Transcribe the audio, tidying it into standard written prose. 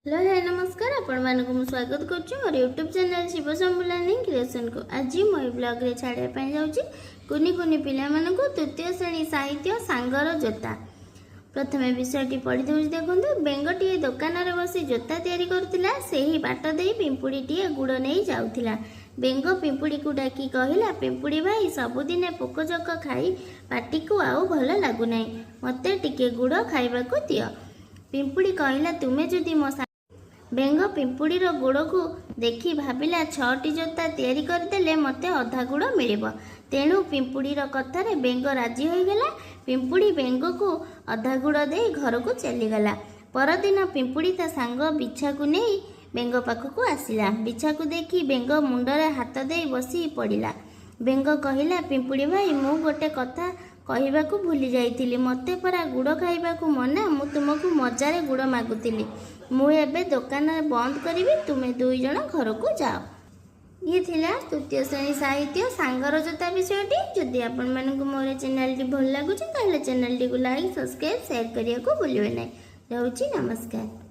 Hello high, ନମସ୍କାର। ଆପଣମାନଙ୍କୁ ମୁଁ ସ୍ୱାଗତ କରୁଛି ମୋର ୟୁଟ୍ୟୁବ୍ ଚ୍ୟାନେଲ୍ ଶିବଶମ୍ଭୁ ଲର୍ଣ୍ଣିଂ କ୍ରିଏସନ୍କୁ। ଆଜି ମୁଁ ଏହି ବ୍ଲଗ୍ରେ ଛାଡ଼ିବା ପାଇଁ ଯାଉଛି କୁନି କୁନି ପିଲାମାନଙ୍କୁ ତୃତୀୟ ଶ୍ରେଣୀ ସାହିତ୍ୟ, ସାଙ୍ଗର ଜୋତା। ପ୍ରଥମେ ବିଷୟଟି ପଢ଼ି ଦେଉଛି, ଦେଖନ୍ତୁ। ବେଙ୍ଗଟିଏ ଦୋକାନରେ ବସି ଜୋତା ତିଆରି କରୁଥିଲା। ସେହି ବାଟ ଦେଇ ପିମ୍ପୁଡ଼ିଟିଏ ଗୁଡ଼ ନେଇ ଯାଉଥିଲା। ବେଙ୍ଗ ପିମ୍ପୁଡ଼ିକୁ ଡାକି କହିଲା, "ପିମ୍ପୁଡ଼ି ଭାଇ, ସବୁଦିନେ ପୋକଜୋକ ଖାଇ ପାଟିକୁ ଆଉ ଭଲ ଲାଗୁନାହିଁ। ମୋତେ ଟିକେ ଗୁଡ଼ ଖାଇବାକୁ ଦିଅ।" ପିମ୍ପୁଡ଼ି କହିଲା, "ତୁମେ ଯଦି ମୋ ବେଙ୍ଗ ପିମ୍ପୁଡ଼ିର ଗୋଡ଼କୁ ଦେଖି ଭାବିଲା, ଛଅଟି ଜୋତା ତିଆରି କରିଦେଲେ ମୋତେ ଅଧା ଗୁଡ଼ ମିଳିବ। ତେଣୁ ପିମ୍ପୁଡ଼ିର କଥାରେ ବେଙ୍ଗ ରାଜି ହୋଇଗଲା। ପିମ୍ପୁଡ଼ି ବେଙ୍ଗକୁ ଅଧା ଗୁଡ଼ ଦେଇ ଘରକୁ ଚାଲିଗଲା। ପରଦିନ ପିମ୍ପୁଡ଼ି ତା ସାଙ୍ଗ ବିଛାକୁ ନେଇ ବେଙ୍ଗ ପାଖକୁ ଆସିଲା। ବିଛାକୁ ଦେଖି ବେଙ୍ଗ ମୁଣ୍ଡରେ ହାତ ଦେଇ ବସି ପଡ଼ିଲା। ବେଙ୍ଗ କହିଲା, "ପିମ୍ପୁଡ଼ି ଭାଇ, ମୁଁ ଗୋଟେ କଥା କହିବାକୁ ଭୁଲି ଯାଇଥିଲି। ମୋତେ ପରା ଗୁଡ଼ ଖାଇବାକୁ ମନା। ମୁଁ ତୁମକୁ ମଜାରେ ଗୁଡ଼ ମାଗୁଥିଲି। ମୁଁ ଏବେ ଦୋକାନ ବନ୍ଦ କରିବି, ତୁମେ ଦୁଇ ଜଣ ଘରକୁ ଯାଅ।" ଇଏ ଥିଲା ତୃତୀୟ ଶ୍ରେଣୀ ସାହିତ୍ୟ, ସାଙ୍ଗର ଜୋତା ବିଷୟଟି। ଯଦି ଆପଣମାନଙ୍କୁ ମୋର ଚ୍ୟାନେଲଟି ଭଲ ଲାଗୁଛି, ତାହେଲେ ଚ୍ୟାନେଲଟିକୁ ଲାଇକ୍, ସବସ୍କ୍ରାଇବ୍, ସେୟାର କରିବାକୁ ଭୁଲିବେ ନାହିଁ। ରହୁଛି, ନମସ୍କାର।